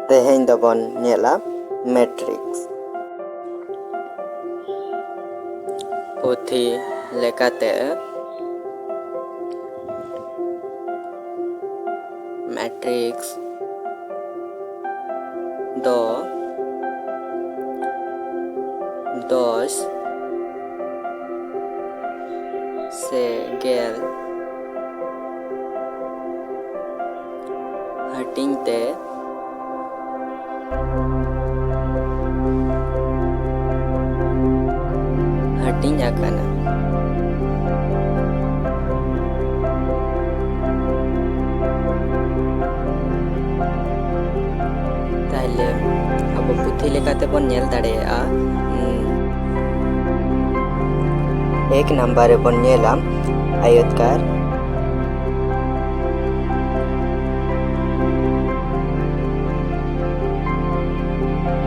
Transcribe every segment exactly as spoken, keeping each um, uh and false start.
ᱛᱮᱦᱮᱧ ᱫᱚᱵᱚᱱ ᱧᱮᱞᱟ ᱢᱮᱴᱨᱤᱠᱥ᱾ ᱯᱩᱛᱷᱤ ᱞᱮᱠᱟᱛᱮ ᱢᱮᱴᱨᱤᱠᱥ ᱫᱚ ᱫᱚᱥ ᱥᱮ ᱜᱮᱞ ᱦᱟᱹᱴᱤᱧ ᱛᱮ ᱦᱟᱹᱴᱤᱧ ᱟᱠᱟᱱᱟ᱾ ᱛᱟᱦᱞᱮ ᱟᱵᱚ ᱯᱩᱛᱷᱤ ᱞᱮᱠᱟᱛᱮ ᱵᱚᱱ ᱧᱮᱞ ᱫᱟᱲᱮᱭᱟᱜᱼᱟ, ᱩᱸ, ᱮᱠ ᱱᱟᱢᱵᱟᱨ ᱨᱮᱵᱚᱱ ᱧᱮᱞᱟ ᱟᱭᱚᱛᱠᱟᱨ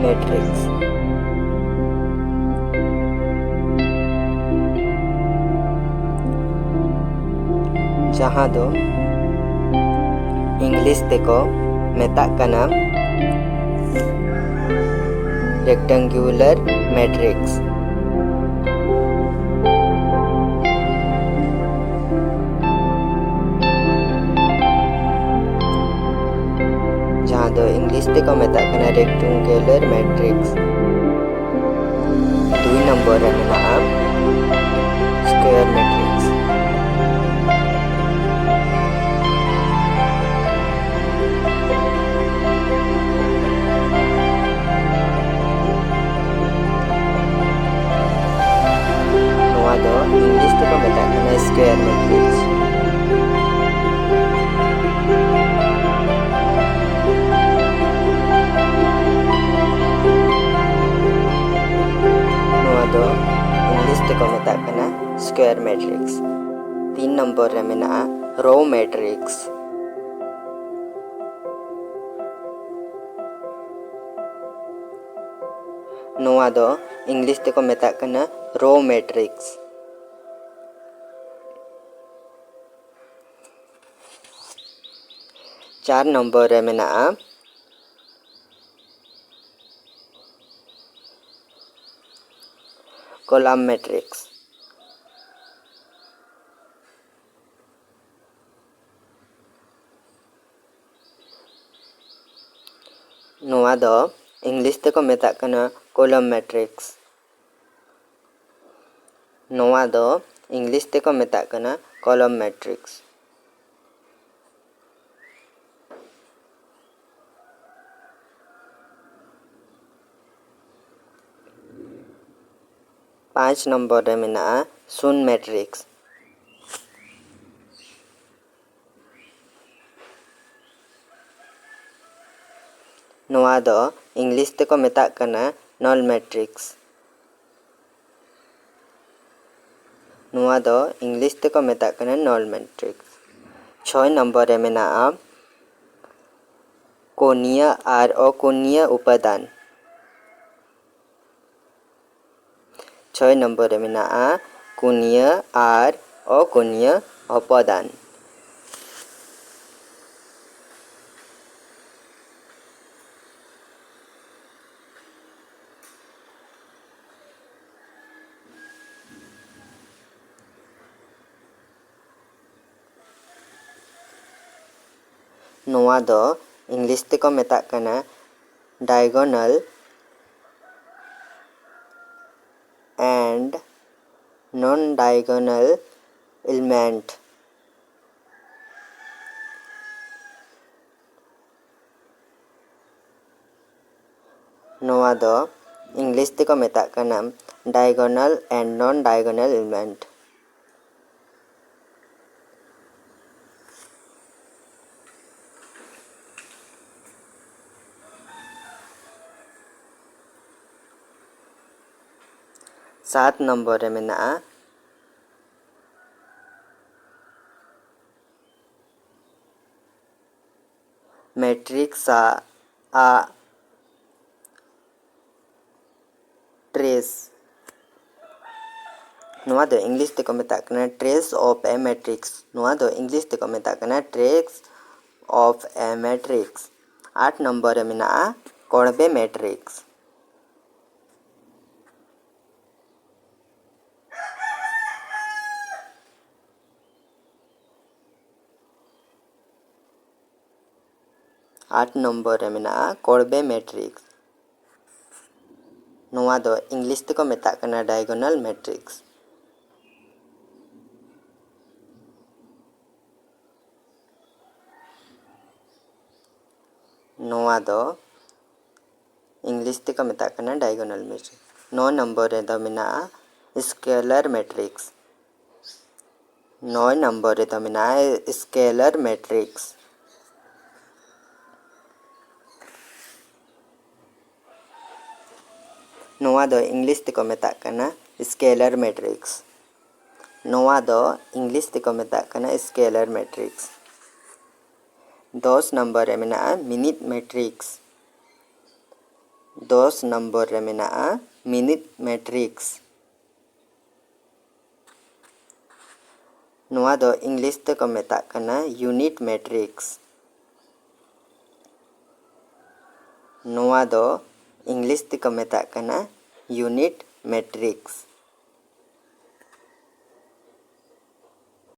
ᱢᱮᱴᱨᱤᱠᱥ, ᱡᱟᱦᱟᱸ ᱫᱚ ᱤᱝᱞᱤᱥ ᱛᱮᱠᱚ ᱢᱮᱛᱟᱜ ᱠᱟᱱᱟ rectangular matrix, ᱡᱟᱦᱟᱸ ᱫᱚ ᱤᱝᱞᱤᱥ ᱛᱮᱠᱚ ᱢᱮᱛᱟᱜ ᱠᱟᱱᱟ rectangular matrix᱾ ᱫᱩᱭ ᱱᱚᱢᱵᱚᱨ ᱨᱮ ᱢᱮᱱᱟᱜᱼᱟ square matrix᱾ ᱱᱚᱣᱟ ᱫᱚ ᱤᱝᱞᱤᱥ ᱛᱮᱠᱚ ᱢᱮᱛᱟᱜ ᱠᱟᱱᱟ square matrix᱾ ᱱᱚᱣᱟ ᱫᱚ ᱤᱝᱞᱤᱥ ᱛᱮᱠᱚ ᱢᱮᱛᱟᱜ ᱠᱟᱱᱟ square matrix᱾ ᱛᱤᱱ ᱱᱚᱢᱵᱚᱨ ᱨᱮ ᱢᱮᱱᱟᱜᱼᱟ row matrix᱾ ᱱᱚᱣᱟ ᱫᱚ ᱤᱝᱞᱤᱥ ᱛᱮᱠᱚ ᱢᱮᱛᱟᱜ ᱠᱟᱱᱟ row matrix᱾ ᱪᱟᱨ ᱱᱚᱢᱵᱚᱨ ᱨᱮ ᱢᱮᱱᱟᱜᱼᱟ column matrix. ᱱᱚᱣᱟ ᱫᱚ ᱤᱝᱞᱤᱥ ᱛᱮᱠᱚ ᱢᱮᱛᱟᱜ ᱠᱟᱱᱟ column matrix. ᱱᱚᱣᱟ ᱫᱚ ᱤᱝᱞᱤᱥ ᱛᱮᱠᱚ ᱢᱮᱛᱟᱜ ᱠᱟᱱᱟ column matrix. ᱯᱟᱸᱪ ᱱᱚᱢᱵᱚᱨ ᱨᱮ ᱢᱮᱱᱟᱜᱼᱟ ᱥᱩᱱ matrix. ᱱᱚᱣᱟ ᱫᱚ ᱤᱝᱞᱤᱥ ᱛᱮᱠᱚ ᱢᱮᱛᱟᱜ ᱠᱟᱱᱟ null matrix. ᱱᱚᱣᱟ ᱫᱚ ᱤᱝᱞᱤᱥ ᱛᱮᱠᱚ ᱢᱮᱛᱟᱜ ᱠᱟᱱᱟ null matrix. ᱪᱷᱚᱭ ᱱᱚᱢᱵᱚᱨ ᱨᱮ ᱢᱮᱱᱟᱜᱼᱟ ᱠᱳᱱᱤᱭᱟᱹ ᱟᱨ ᱚᱠᱳᱱᱤᱭᱟᱹ ᱩᱯᱟᱫᱟᱱ. ᱪᱷᱚᱭ ᱱᱚᱢᱵᱚᱨ ᱨᱮ ᱢᱮᱱᱟᱜᱼᱟ ᱠᱳᱱᱤᱭᱟᱹ ᱟᱨ ᱚᱠᱳᱱᱤᱭᱟᱹ ᱩᱯᱟᱫᱟᱱ. ᱱᱚᱣᱟ ᱫᱚ ᱤᱝᱞᱤᱥ ᱛᱮᱠᱚ ᱢᱮᱛᱟᱜ ᱠᱟᱱᱟ diagonal and non diagonal element. ᱱᱚᱣᱟ ᱫᱚ ᱤᱝᱞᱤᱥ ᱛᱮᱠᱚ ᱢᱮᱛᱟᱜ ᱠᱟᱱᱟ diagonal and non diagonal element. ᱥᱟᱛ ᱱᱚᱢᱵᱚᱨ ᱨᱮ ᱢᱮᱱᱟᱜᱼᱟ ᱢᱮᱴᱨᱤᱠᱥ ᱟᱜ ᱴᱨᱮᱥ. ᱱᱚᱣᱟ ᱫᱚ ᱤᱝᱞᱤᱥ ᱛᱮᱠᱚ ᱢᱮᱛᱟᱜ ᱠᱟᱱᱟ trace of a matrix. ᱱᱚᱣᱟ ᱫᱚ ᱤᱝᱞᱤᱥ ᱛᱮᱠᱚ ᱢᱮᱛᱟᱜ ᱠᱟᱱᱟ trace of a matrix. ᱟᱴ ᱱᱚᱢᱵᱚᱨ ᱨᱮ ᱢᱮᱱᱟᱜᱼᱟ ᱠᱚᱬᱵᱮ ᱢᱮᱴᱨᱤᱠᱥ. ᱟᱴ ᱱᱚᱢᱵᱚᱨ ᱨᱮ ᱢᱮᱱᱟᱜᱼᱟ ᱠᱚᱲᱵᱮ ᱢᱮᱴᱨᱤᱠᱥ᱾ ᱱᱚᱣᱟ ᱫᱚ ᱤᱝᱞᱤᱥ ᱛᱮᱠᱚ ᱢᱮᱛᱟᱜ ᱠᱟᱱᱟ ᱰᱟᱭᱜᱳᱱᱟᱞ ᱢᱮᱴᱨᱤᱠᱥ᱾ ᱱᱚᱣᱟ ᱫᱚ ᱤᱝᱞᱤᱥ ᱛᱮᱠᱚ ᱢᱮᱛᱟᱜ ᱠᱟᱱᱟ ᱰᱟᱭᱜᱳᱱᱟᱞ ᱢᱮᱴᱨᱤᱠᱥ᱾ ᱱᱚ ᱱᱚᱢᱵᱚᱨ ᱨᱮᱫᱚ ᱢᱮᱱᱟᱜᱼᱟ ᱥᱠᱮᱞᱟᱨ ᱢᱮᱴᱨᱤᱠᱥ᱾ ᱱᱚᱭ ᱱᱚᱢᱵᱚᱨ ᱨᱮᱫᱚ ᱢᱮᱱᱟᱜᱼᱟ ᱥᱠᱮᱞᱟᱨ ᱢᱮᱴᱨᱤᱠᱥ᱾ ᱱᱚᱣᱟ ᱫᱚ ᱤᱝᱞᱤᱥ ᱛᱮᱠᱚ ᱢᱮᱛᱟᱜ ᱠᱟᱱᱟ ᱥᱠᱮᱞᱟᱨ ᱢᱮᱴᱨᱤᱠᱥ᱾ ᱱᱚᱣᱟ ᱫᱚ ᱤᱝᱞᱤᱥ ᱛᱮᱠᱚ ᱢᱮᱛᱟᱜ ᱠᱟᱱᱟ ᱥᱠᱮᱞᱟᱨ ᱢᱮᱴᱨᱤᱠᱥ᱾ ᱫᱚᱥ ᱱᱚᱢᱵᱚᱨ ᱨᱮ ᱢᱮᱱᱟᱜᱼᱟ ᱢᱤᱱᱤᱴ ᱢᱮᱴᱨᱤᱠᱥ᱾ ᱫᱚᱥ ᱱᱚᱢᱵᱚᱨ ᱨᱮ ᱢᱮᱱᱟᱜᱼᱟ ᱢᱤᱱᱤᱴ ᱢᱮᱴᱨᱤᱠᱥ᱾ ᱱᱚᱣᱟ ᱫᱚ ᱤᱝᱞᱤᱥ ᱛᱮᱠᱚ ᱢᱮᱛᱟᱜ ᱠᱟᱱᱟ ᱤᱭᱩᱱᱤᱴ ᱢᱮᱴᱨᱤᱠᱥ᱾ ᱱᱚᱣᱟ ᱫᱚ ᱤᱝᱞᱤᱥ ᱛᱮᱠᱚ ᱢᱮᱛᱟᱜ ᱠᱟᱱᱟ ᱤᱭᱩᱱᱤᱴ ᱢᱮᱴᱨᱤᱠᱥ᱾